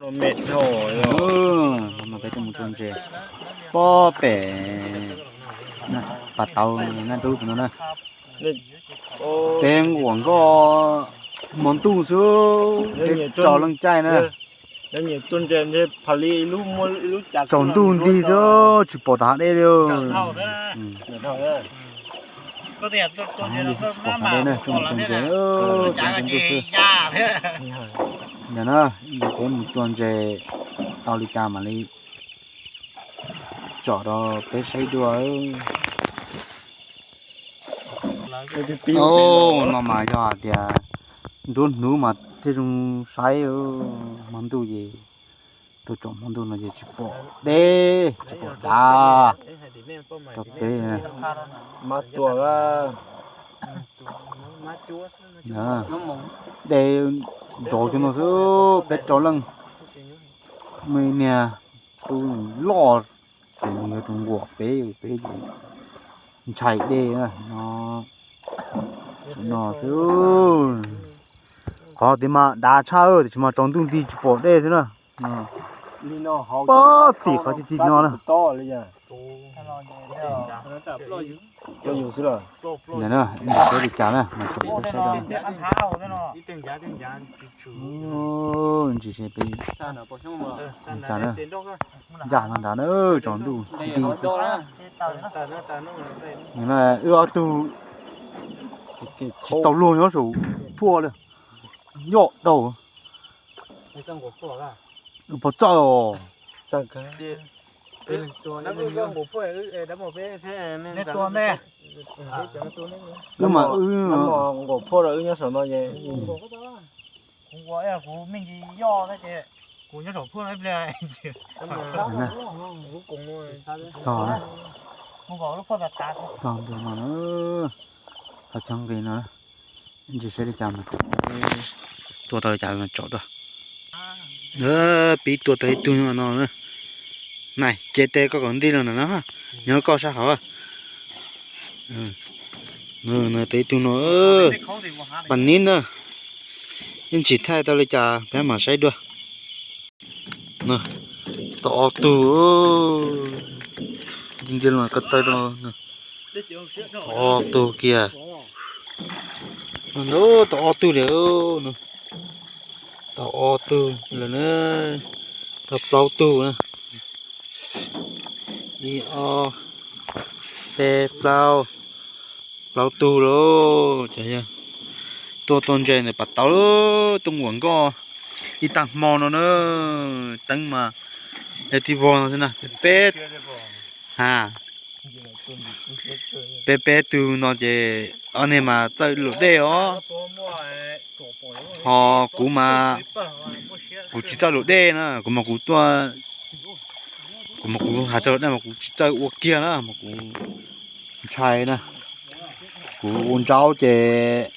Peb tuaj mus tua ntses pob pem Pas Tauv Naj Dub no na. Peb nquam nkoj hmo ntuj xwb, peb rau leej caij na. Tsaus ntuj nti xwb tsis pom tau hav dej li. Tsis pom hav dej na, tuaj mus tua ntses, tsaus ntuj xwb. Ntawm na, peb mus tua ntses tau li cas mam li tsom rau peb saib dua. Ub, no mas yog hais tias nruab hnub mas thiaj zoo saib, hmo ntuj ces tuaj tsom hmo ntuj no ces tsis pom dej tsis pom dav rau peb. Dej nrov cuag no xwb, peb rau leej, muaj ib niag tub loj ces nws yuav tus nquam peb, peb ces ntshai dej no, no xwb. Qhov tias mas dav tshaj tiam sis mas tsaus ntuj nti tsis pom dej xwb na. Pob tim qhov txi txiv no na. Ntawm na, peb li cas na mas tsom peb saib rau. Ntsis peb li cas na, ncaj no nrad na, tsaus ntuj nti xwb. Wb ob tug tsis tau luag nyob saum phuaj li, yoj daug. Wb pov txawj os. Wb mas wb nquam phuaj rau wb nyob saum no es. Kuv nquam kuv me ntsis yoj na ces kuv nyob saum phuaj ib pliag. Txog, txog ntawm no, txog nqis no, ntsis saib li cas mas tua tau li cas mas tsom dua. Pib tua tau ib tug no na. Nais, cev tes koj kom nti los ntawm no, nyob koj sab hauv. Tau ib tug no, pas nib na. Ib ntsis thaij tau li cas peb mam saib dua. Tau ob tug, nti nti los ko taw no. Tau ob tug kiag. Tau ob tug li. Tau ob tug lawm na. Tau plaub tug na. Ib, ob, peb, plaub, plaub tug lauj. Ces yog tuaj tua ntses ntawm Pas Tauv, tuaj nquam nkoj ib tag hmo no na. Teeb mas yog tib vog no xwb na, peb, ha, peb peb tug no ces ob niag mas txawj luam dej os. Ho kuv mas kuv tsis txawj luam dej na, kuv mas kuv tuaj, kuv mas kuv hais txog luam dej mas kuv tsis txawj ua kiag na, mas kuv ntshai na. Kuv ua ntsaub ces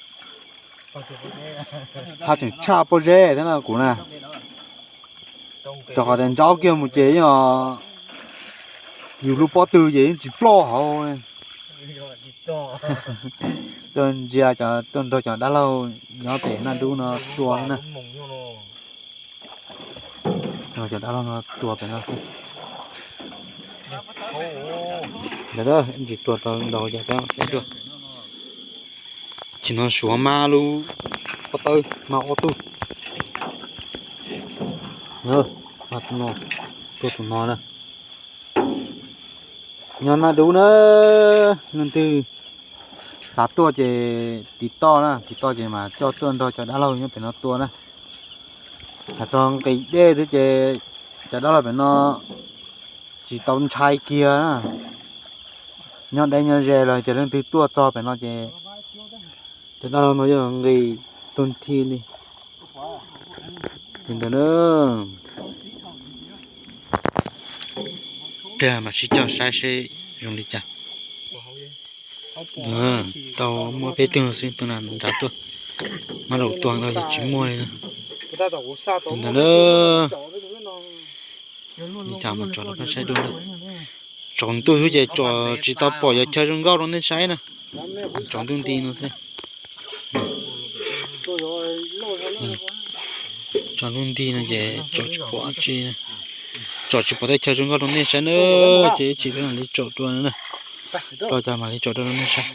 haj tseem tshaj pob zeb thiab na kuv na. Rau qhov tias ntsaub kiag mus ces yog yus lub pob tw ces yeej tsis ploj hauv. Tuaj ntsia cov, tuaj nrog cov dab laug nyob pem Naj Dub no tua na. Nrog cov dab laug no tua pem no xwb. Ntawd ntsis tua tau ntau ces peb saib dua. Chim no Suav mas lub pob tawb mas ob tug. Mas tus no, tua tus no na. Nyob Naj Dub na, leej twg xav tuaj ces tiv toj na, tiv toj ces mas coj tuaj nrog cov dab laug nyob pem no tua na. Hais txog nqis dej thiab ces cov dab laug pem no tsis tau ntshai kiag na. Nyob deb nyob ze los tias leej twg tuaj txog pem no ces cov dab laug no yeej nqis tuag nthi li. Li ntawd na. Pliag mam sib coj saib seb zoo li cas. Tau muaj peb tug no xwb, tus na nrad tuaj, mas laus tuag no ces tsis muaj li na. Li ntawd na. Li cas mas tsom rau peb saib dua na. Tsaus ntuj xwb ces tsom tsis tau pom yuav chaw zoo nkauj rau nej saib na. Tsaus ntuj nti no xwb. Tso lub ntig no ces tsom tsis pom dab tsi, tsom tsis pom teb chaws zoo nkauj rau nej saib na, ces ib chim peb mam li tsom dua na, tau cas mam li tsom dua rau nej saib.